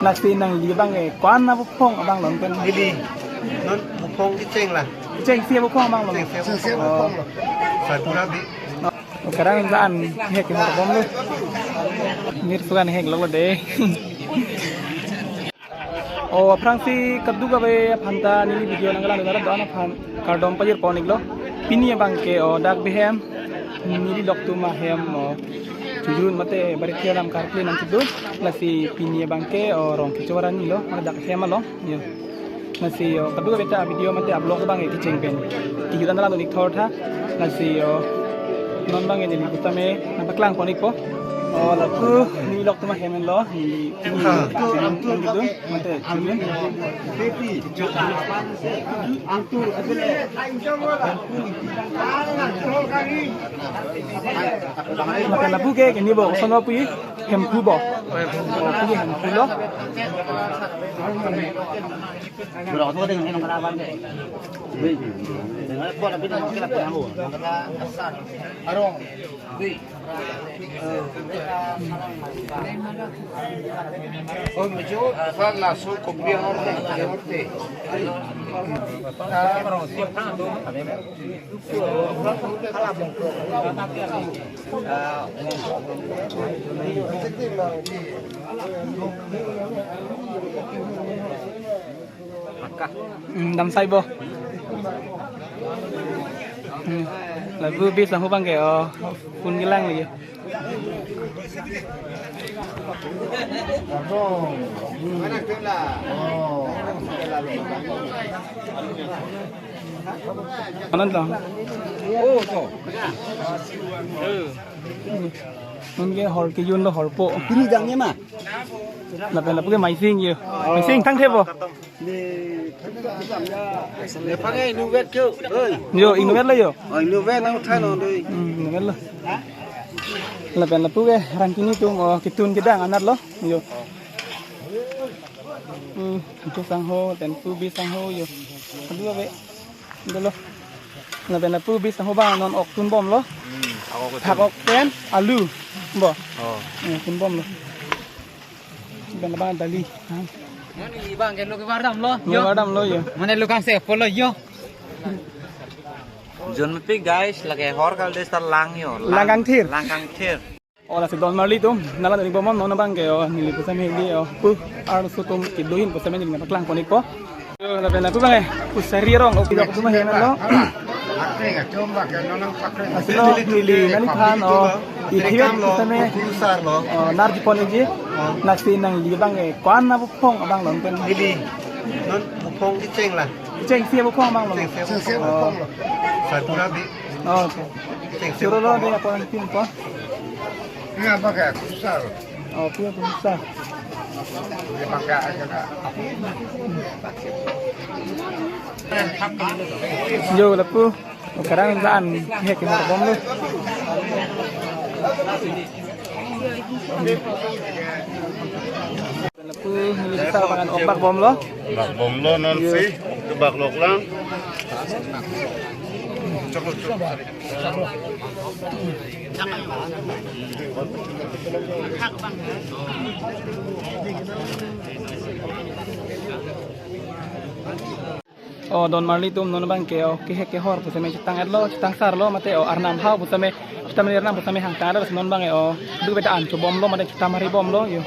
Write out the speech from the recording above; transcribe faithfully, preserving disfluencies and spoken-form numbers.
Lasi nangli abang ke ko-an abuphong abang lo pen? Neli non buphong kecheng la. Kechengsi abuphong abang lo. Kechengsi abuphong lo. Sakura bi. Sekarang dan hek ke horbom lo. Mir sukan hek lo de. O, aphrangsi kadokave aphan ta neli video nangkelang dara don aphan kardom pajir pon-iklo. Pini abang ke, o, dak behem neli loktum ahem, o, chojun mate bari theram karkli nangchedun. Lasi pini abang ke, o, rong kecho arni lo, mane dak hem along, yo. Lasi, o, kadokave ta video mate vlog abang ke kecheng pen kejut an langdun-ik thor tha. Lasi, o, non abang ke neli pusitame nangpaklang pon-ikpo. O, lapu neli loktum ahem lo, neli, neli, neli, neli, neli, mate, chojun. Mate lapu ke, ke ni bo, koson puji, Hemphu bo. O, puji Hemphu lo. Hmm, dam sai bo. Hmm. Lapu bis sangho abang ke, o, phone kelang lagi. Anan lo. Nonke hor kejun lo, horpo. Pini dangnya ma? Lapen lapu ke Maising yo. Maising thang thebo. Ni, ni pakai inutvet ke, oi. Yo, inutvet lo yo. Oh, inutvet nang than lo dei. Hmm, inutvet lo. Lapen lapu ke rangkini atum, o, ketun kedang anat lo. Yo. Hmm, itu sangho, tentu bi sangho yo. Kedua be. Dolo. Lapen lapu bis sangho abang non ok tunbom lo. Hmm, ako ko. Thak ok pen alu. Bo. Oh. Hmm, tunbom lo. Lapen abang dali. Mane abang ke lo kevardam lo. Yo. Kevardam lo yo. Mane lo kangse apot lo yo. Jonmepik guys, lake hor kal des ta lang yo. Lang kangthir. Lang kangthir. O, lasi don marli atum, nanglang-ik bom non abang ke, o, neli pusitame di, o, pu arloso atum kedo ahin pusitame neli nangpaklang pon-ikpo. Yo, lapen lapu abang ke, pusari arong, o, pidok atum ahem lo. Lasi lo, neli nangliphan, o, ithivet pusitame, o, nar ji pon-ikji. Lasi nangli abang ke ko-an abuphong abang lo pen? Neli non buphong kecheng la. Kechengsi abuphong abang lo. Kechengsi abuphong lo. Sakura bi. O, okay. Kechengsi abuphong lo. Suro lo de, apa nanti apa? Ini apa kayak susah lo? O, punya susah. Ini pakai aja, Kak. Yo, lapu. Sekarang dan hek ke horbom lo. Lapu neli bisa makan ok bak bom lo. Bak bom lo non si, kebak lok lang. O, don marli atum non abang ke, o, kehek kehor pusitame chetang-et lo, chetangsar lo, mate, o, arnam hau pusitame, chetame arnam pusitame hangtang lo, non abang ke, o, du beta an chobom lo, mate chetam hari bom lo, yo.